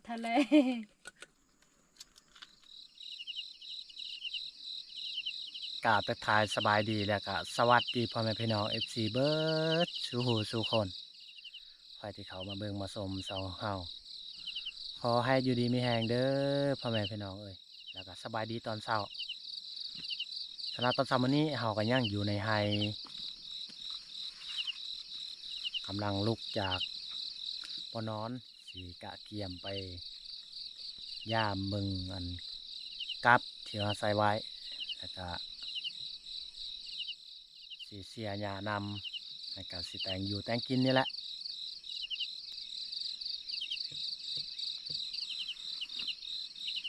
ທະເລ. ກາບທັກທາຍສະບາຍດີ ແລ້ວກະສະຫວັດດີພໍ່ແມ່ພີ່ນ້ອງ ເອັຟຊີ ເບີດສູ່ຫູສູ່ຄົນ ໃຜທີ່ເຂົ້າມາເບິ່ງມາຊົມຊ່ອງເຮົາ ຂໍໃຫ້ຢູ່ດີມີແຮງເດີພໍ່ແມ່ພີ່ນ້ອງເອີຍ. ແລ້ວກະສະບາຍດີຕອນເຊົ້າ. ສຳລັບຕອນເຊົ້າມື້ນີ້ ເຮົາກະຍັງຢູ່ໃນໄຮ່ ກຳລັງລຸກຈາກບ່ອນນອນ ຊິກະກຽມໄປຢາມເບິ່ງອັນກັບທີ່ເຮົາໃສ່ໄວ້ ແລ້ວກະຊິເສຍຫຍ້ານຳ ແລ້ວກະຊິແຕ່ງຢູ່ແຕ່ງກິນນີ້ແຫຼະ.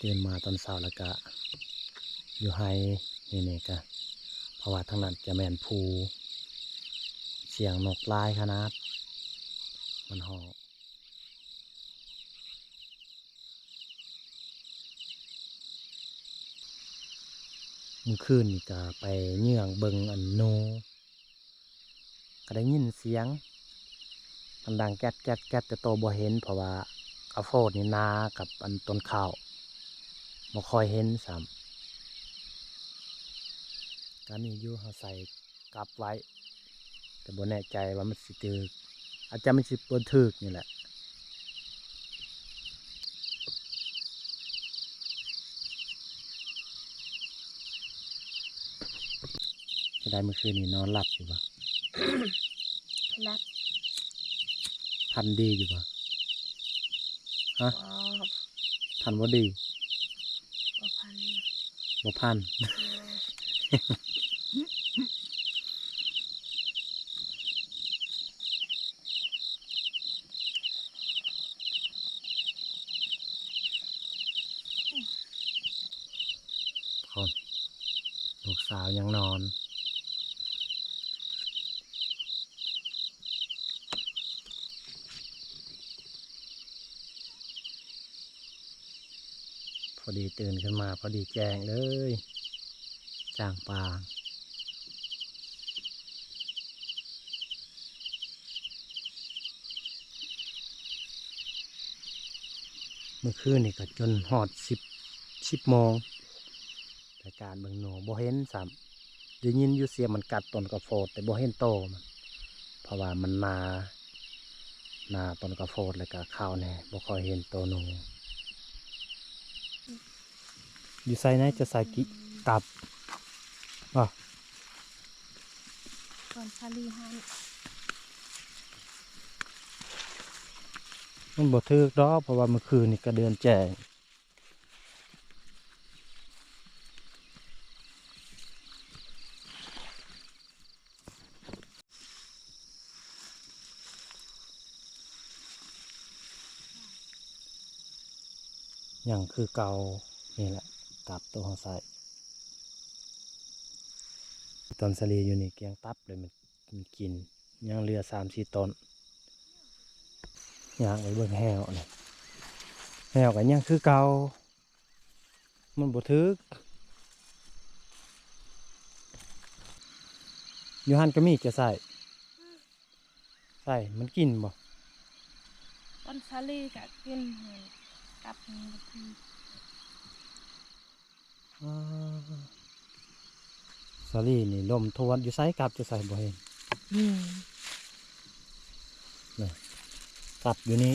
ຕື່ນມາຕອນເຊົ້າແລ້ວກະຢູ່ໄຮ່ນີ້ ນີ້ກະ ເພາະວ່າທາງນັ້ນຈະແມ່ນພູ ສຽງນົກຫຼາຍຂະໜາດ ມັນຮ້ອງ. ມື້ຄືນນີ້ກະໄປເຍືອງເບິ່ງອັນໜູ ກະໄດ້ຍິນສຽງມັນດັງແກັດໆໆ ແຕ່ໂຕບໍ່ເຫັນ ເພາະວ່າກະໂພດນີ້ໜາກັບອັນຕົ້ນເຂົ້າ ບໍ່ຄ່ອຍເຫັນຊ້ຳ. ກະມີຢູ່ ເຮົາໃສ່ ກັບໄວ້ ແຕ່ບໍ່ແນ່ໃຈວ່າມັນຊິຖືກ ອາດຈະມັນຊິບໍ່ຖືກນີ້ແຫຼະ. ຈະໄດ້ມື້ຄືນນີ້ນອນຫຼັບຢູ່ບໍ່? ຫຼັບ. ຝັນດີຢູ່ບໍ່? ຮະ? ອໍ. ຝັນບໍ່ດີ? ບໍ່ຝັນ. ບໍ່ຝັນ. ພຸ້ນ ລູກສາວຍັງນອນ. ພໍດີຕື່ນຂຶ້ນມາ ພໍດີແຈ້ງເລີຍ ຈ້າງປ່າ. ມື້ຄືນນີ້ກໍຈົນຮອດສິບ ສິບໂມງ ໄປການເບິ່ງໜູ ບໍ່ເຫັນຊ້ຳ. ໄດ້ຍິນຢູ່ສຽງມັນກັດຕົ້ນກະໂພດ ແຕ່ບໍ່ເຫັນໂຕມັນ ເພາະວ່າມັນໜາ ໜາຕົ້ນກະໂພດ ແລ້ວກະເຂົ້າແດ່ ບໍ່ຄ່ອຍເຫັນໂຕໜູ. ຢູ່ໃສນະ ຈະໃສ່ກິ ກັບບໍ່? ກ່ອນສາລີຫັ້ນ ມັນບໍ່ຖືກດອກ ເພາະວ່າມື້ຄືນນີ້ກະເດືອນແຈ້ງ. ຍັງຄືເກົ່ານີ້ແຫຼະ ກັບໂຕເຮົາໃສ່ ຕອນສາລີຢູ່ນີ້ກຽງຕັບເລີຍ ມັນ ມັນກິນ ຍັງເຫຼືອສາມສີ່ຕົ້ນ. ຍ່າງໄປເບິ່ງແຮ້ວນີ້ ແຮ້ວກໍຍັງຄືເກົ່າ ມັນບໍ່ຖືກ. ຢູ່ຫັ້ນກໍມີ ຈະໃສ່ ໃສ່ ມັນກິນບໍ່? ຕອນສາລີກະກິນ ກັບມັນບໍ່ຖືກ. ອາ ສາລີນີ້ລົມທວນ ຢູ່ໃສ ກັບຢູ່ໃສ ບໍ່ເຫັນ. ອືມ ນີ້ ກັບຢູ່ນີ້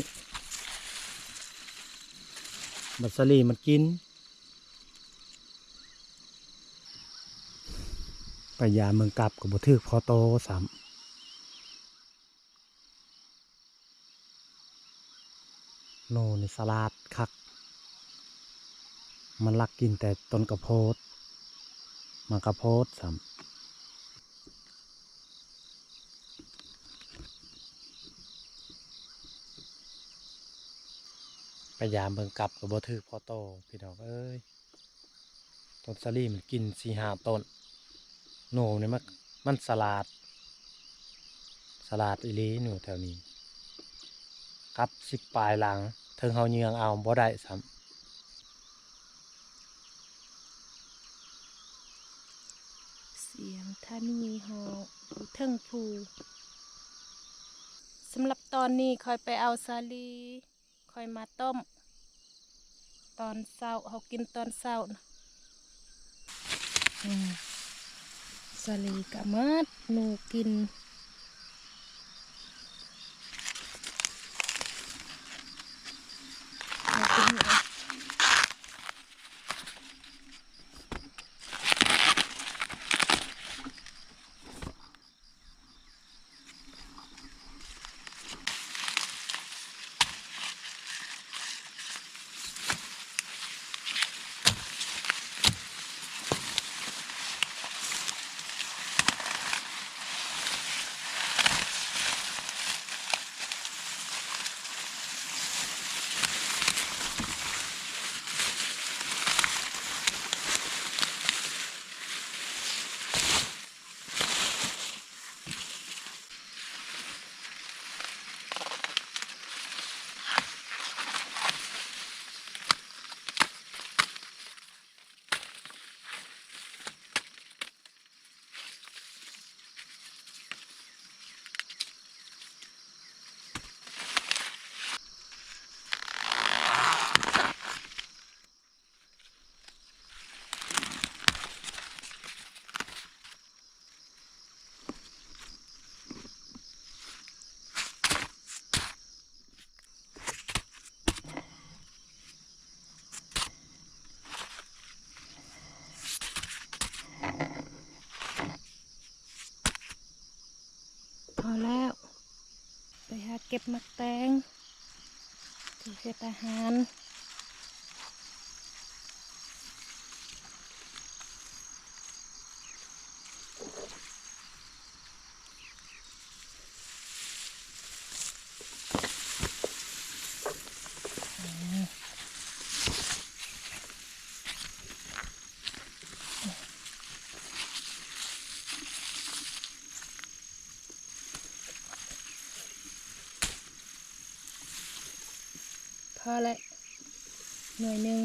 ບັດສາລີມັນກິນ. ໄປຢາມເບິ່ງກັບກໍບໍ່ຖືກພໍໂຕຊ້ຳ. ໜູນີ້ສະຫຼາດຄັກ ມັນລັກກິນແຕ່ຕົ້ນກະໂພດ ໝາກກະໂພດຊ້ຳ. ໄປຢາມເບິ່ງກັບກໍບໍ່ຖືກພໍໂຕ ພີ່ນ້ອງເອີຍ. ຕົ້ນສາລີມັນກິນສີ່ຫ້າຕົ້ນ. ໜູນີ້ມັນ ມັນສະຫຼາດ ສະຫຼາດອີ່ຫຼີ ໜູແຖວນີ້ ກັບສິບປາຍຫຼັງ ເຖິງເຮົາເຍືອງເອົາບໍ່ໄດ້ຊ້ຳ. ສຽງທະນີຮ້ອງຢູ່ເທິງພູ. ສຳລັບຕອນນີ້ຂ້ອຍໄປເອົາສາລີ ຂ້ອຍມາຕົ້ມ ຕອນເຊົ້າ ເຮົາກິນຕອນເຊົ້ານະ. ອືມ ສາລີກະໝົດ ໜູກິນ. ພໍແລ້ວ ໄປຫາເກັບໝາກແຕງ ເຮັດອາຫານ. ພໍແລ້ວ ໜ່ວຍໜຶ່ງ.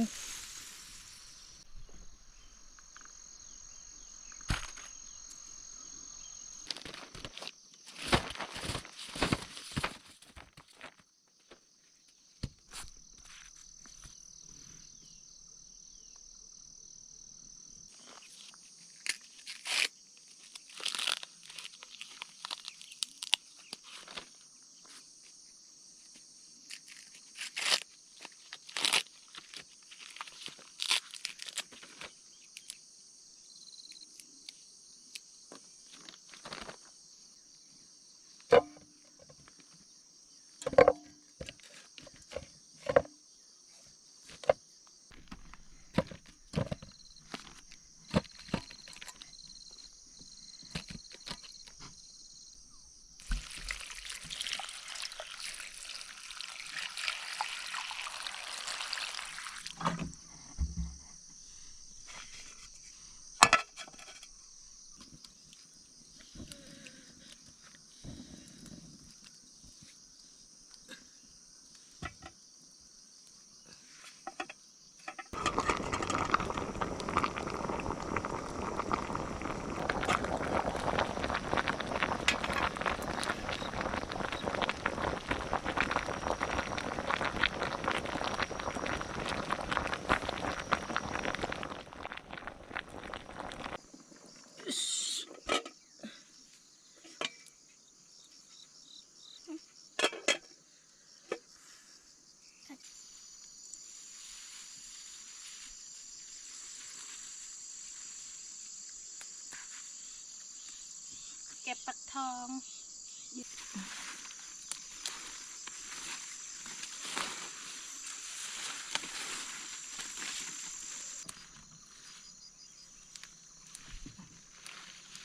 ເກັບຟັກທອງ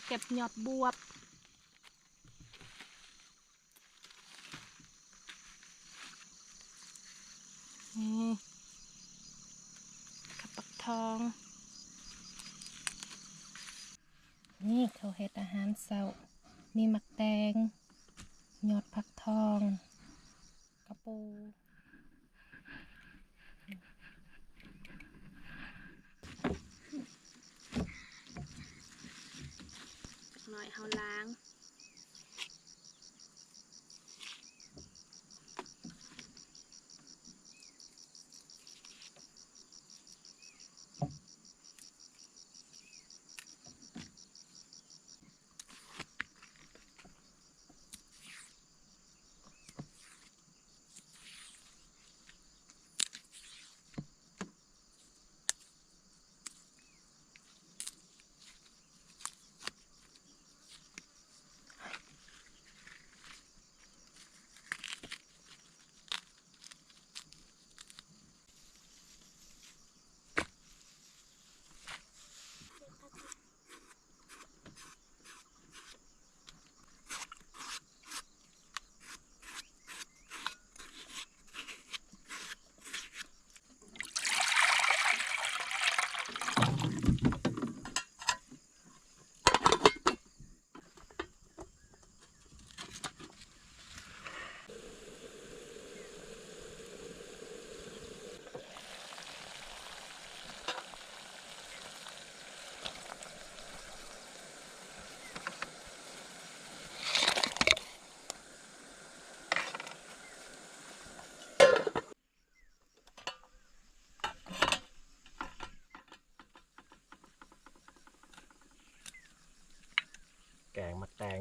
ເກັບຍອດບວບ. ນີ້ ເກັບຟັກທອງ. ນີ້ເຂົາເຮັດອາຫານເຊົ້າ ມີໝາກແຕງ ຍອດຜັກທອງ ກະປູ ຈັກໜ້ອຍເຮົາລ້າງ.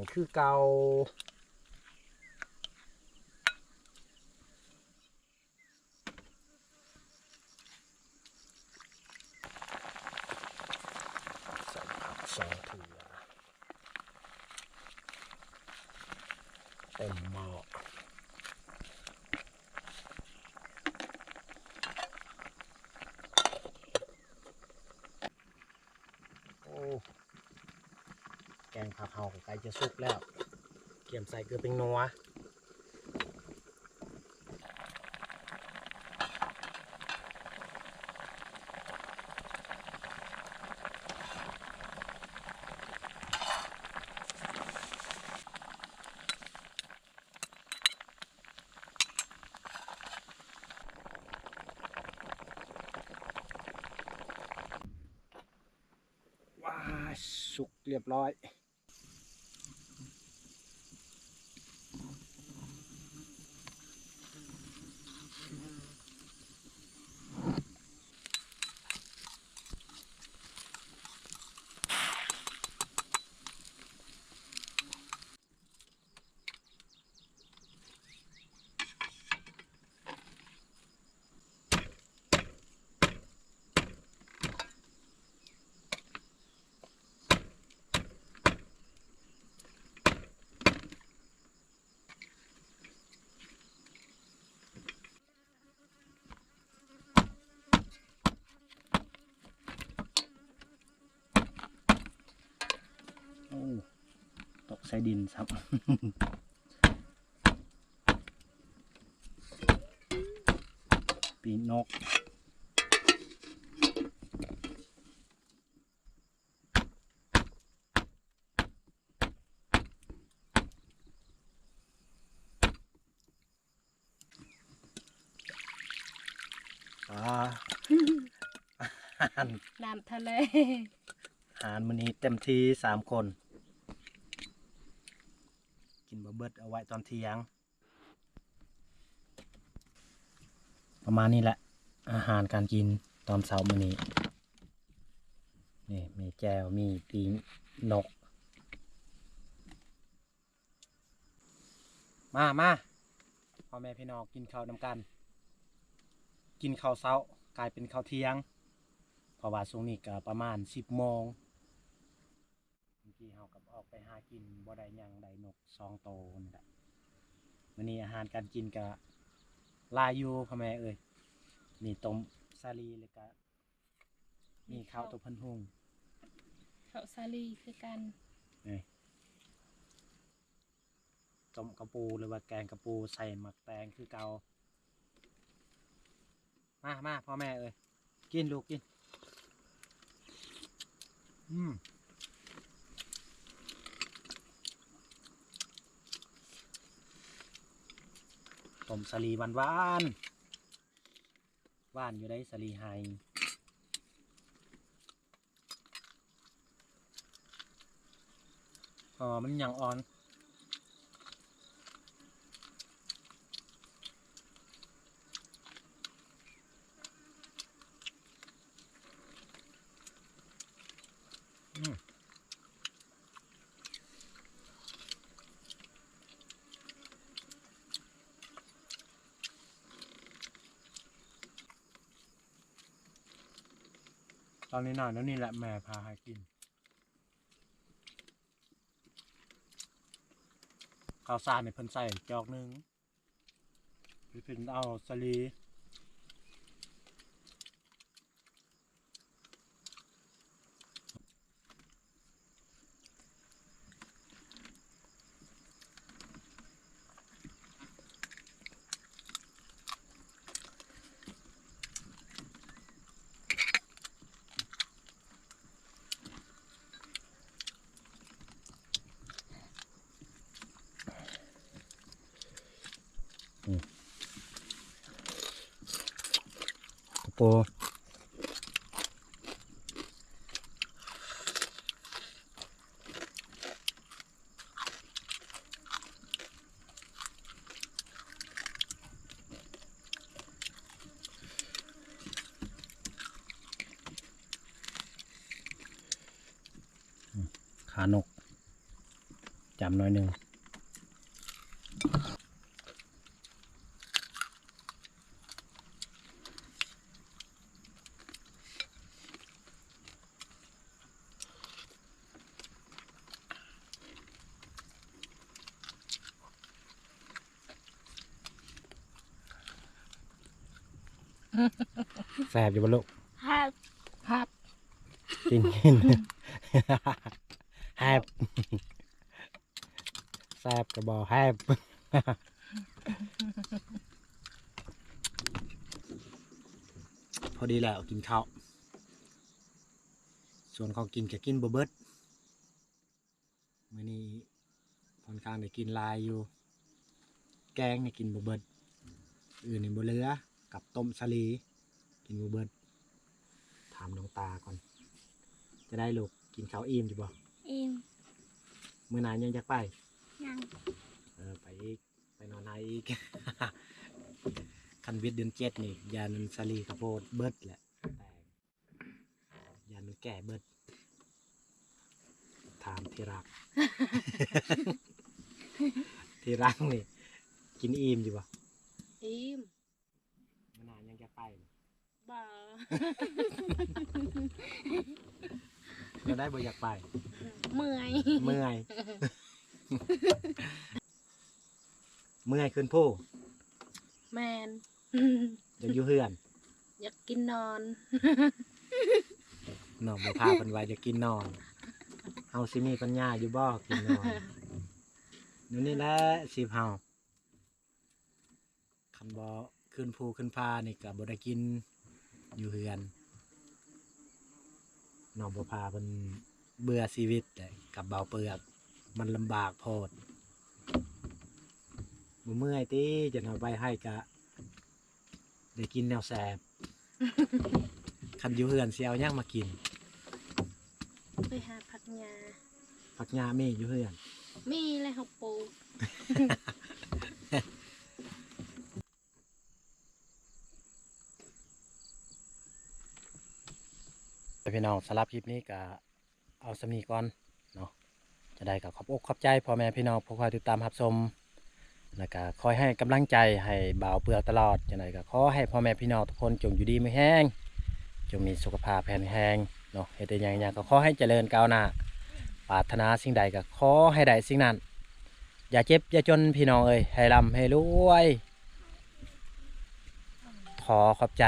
ງຄືເກົ່າ. ໃສ່ຜັກສອງເທື່ອ ເຕັມໝໍ້. ໂອ້ ແກງຜັກເຮົາກໍໃກ້ຈະສຸກແລ້ວ ກຽມໃສ່ເກືອແປ້ງນົວ. ວ້າ ສຸກລຽບຮ້ອຍ. ໂອ້ ຕົກໃສ່ດິນຊ້ຳ ປີກນົກ. ອ່າ ນ້ຳທະເລ ອາຫານມື້ນີ້ເຕັມທີ່ສາມຄົນ ກິນບໍ່ເບິດ ເອົາໄວ້ຕອນທ່ຽງ. ປະມານນີ້ແຫຼະ ອາຫານການກິນຕອນເຊົ້າມື້ນີ້ ນີ້ມີແຈ່ວ ມີປີ້ງນົກ. ມາ ມາ ພໍ່ແມ່ພີ່ນ້ອງ ກິນເຂົ້ານຳກັນ ກິນເຂົ້າເຊົ້າກາຍເປັນເຂົ້າທ່ຽງ ເພາະວ່າຊ່ວງນີ້ກະປະມານສິບໂມງ. ເມື່ອກີ້ເຮົາກໍອອກໄປຫາກິນ ບໍ່ໄດ້ຫຍັງ ໄດ້ນົກສອງໂຕນີ້ແຫຼະ. ມື້ນີ້ອາຫານການກິນກໍຫຼາຍຢູ່ພໍ່ແມ່ເອີຍ ມີຕົ້ມສາລີ ແລ້ວກໍມີເຂົ້າໂຕເພິ່ນຫຸ່ງ ເຂົ້າສາລີຄືກັນ. ນີ້ ຕົ້ມກະປູ ຫຼືວ່າແກງກະປູ ໃສ່ໝາກແຕງຄືເກົ່າ. ມາ ມາ ພໍ່ແມ່ເອີຍ ກິນລູກກິນ. ອືມ ຕົ້ມສາລີຫວານໆ ຫວານຢູ່ໃດ໋ ສາລີໄຮ. ເພາະວ່າມັນຍັງອ່ອນ. ອືມ. ຕອນນີ້ໜ້າແນວນີ້ແຫຼະ ແມ່ພາໃຫ້ກິນ. ເຂົ້າສານໃຫ້ເພິ່ນໃສ່ຈອກໜຶ່ງ ເພິ່ນເອົາສາລີ. ອືມ ໂອ້ ຂານົກ. ຈຳໜ້ອຍໜຶ່ງ. ແຊບຢູ່ບໍ່ລູກ? ແຊບ ແຊບ ກິນ ກິນ ແຊບ ແຊບກໍບໍ່ແຊບ. ພໍດີແລ້ວກິນເຂົ້າ ສ່ວນຂອງກິນກໍກິນບໍ່ເບິດ. ມື້ນີ້ຂ້ອນຂ້າງໄດ້ກິນຫຼາຍຢູ່ ແກງນີ້ກິນບໍ່ເບິດ ອື່ນນີ້ບໍ່ເຫຼືອ ກັບຕົ້ມສາລີກິນບໍ່ເບິດ. ຖາມນ້ອງຕາກ່ອນ ຈະໄດ້ລູກ ກິນເຂົ້າອີ່ມຢູ່ບໍ່? ອີ່ມ. ມື້ໜ້າຍັງຢາກໄປ? ຍັງ. ເອີ ໄປອີກ ໄປນອນໃນອີກ. ຄັນວິດເດືອນເຈັດນີ້ ຢ້ານສາລີເຂົ້າໂພດເບິດແຫຼະ ແຕກ. ຢ້ານມັນແກ່ເບິດ. ຖາມທີ່ຮັກ ທີ່ຮັກນີ້ກິນອີ່ມຢູ່ບໍ່? ອີ່ມ. ມື້ໜ້າຍັງຈະໄປບໍ່? ບໍ່. ແລ້ວໄດ້ບໍ່ຢາກໄປ? ເມື່ອຍ ເມື່ອຍ. ເມື່ອຍຂຶ້ນພູ? ແມ່ນ. ຢາກຢູ່ເຮືອນ? ຢາກກິນນອນ. ນ້ອງບົວພາເພິ່ນວ່າຢາກກິນນອນ ເຮົາຊິມີປັນຍາຢູ່ບໍ່ກິນນອນ? ແນວນີ້ແຫຼະຊີວິດເຮົາ ຄັນບໍ່ຂຶ້ນພູຂຶ້ນຜານີ້ກະບໍ່ໄດ້ກິນຢູ່ເຮືອນ. ນ້ອງບົວພາເພິ່ນເບື່ອຊີວິດແຫຼະ ກັບບ່າວເປືອກ ມັນລຳບາກໂພດ. ບໍ່ເມື່ອຍຕິ? ຈັ່ງເຮົາໄປໃຫ້ກະໄດ້ກິນແນວແຊບ. ຄັນຢູ່ເຮືອນຊິເອົາຫຍັງມາກິນ? ໄປຫາຜັກຫຍ້າ. ຜັກຫຍ້າມີຢູ່ເຮືອນ? ມີແຫຼະ ເຮົາປູກ. ພີ່ນ້ອງ ສຳລັບຄລິບນີ້ກະເອົາສ່ຳນີ້ກ່ອນເນາະ. ຈັ່ງໃດກະຂອບອົກຂອບໃຈພໍ່ແມ່ພີ່ນ້ອງຜູ້ຄອຍຕິດຕາມຮັບຊົມ ແລ້ວກະຄອຍໃຫ້ກຳລັງໃຈໃຫ້ບ່າວເປືອກຕະຫຼອດ. ຈັ່ງໃດກະຂໍໃຫ້ພໍ່ແມ່ພີ່ນ້ອງທຸກຄົນຈົ່ງຢູ່ດີມີແຮງ ຈົ່ງມີສຸຂະພາບແຂງແຮງເນາະ. ເຮັດຫຍັງຫຍັງກະຂໍໃຫ້ຈະເລີນກ້າວໜ້າ ປາດຖະໜາສິ່ງໃດກະຂໍໃຫ້ໄດ້ສິ່ງນັ້ນ. ຢ່າເຈັບຢ່າຈົນພີ່ນ້ອງເອີຍ ໃຫ້ລ່ຳໃຫ້ລວຍ. ຂໍຂອບໃຈ.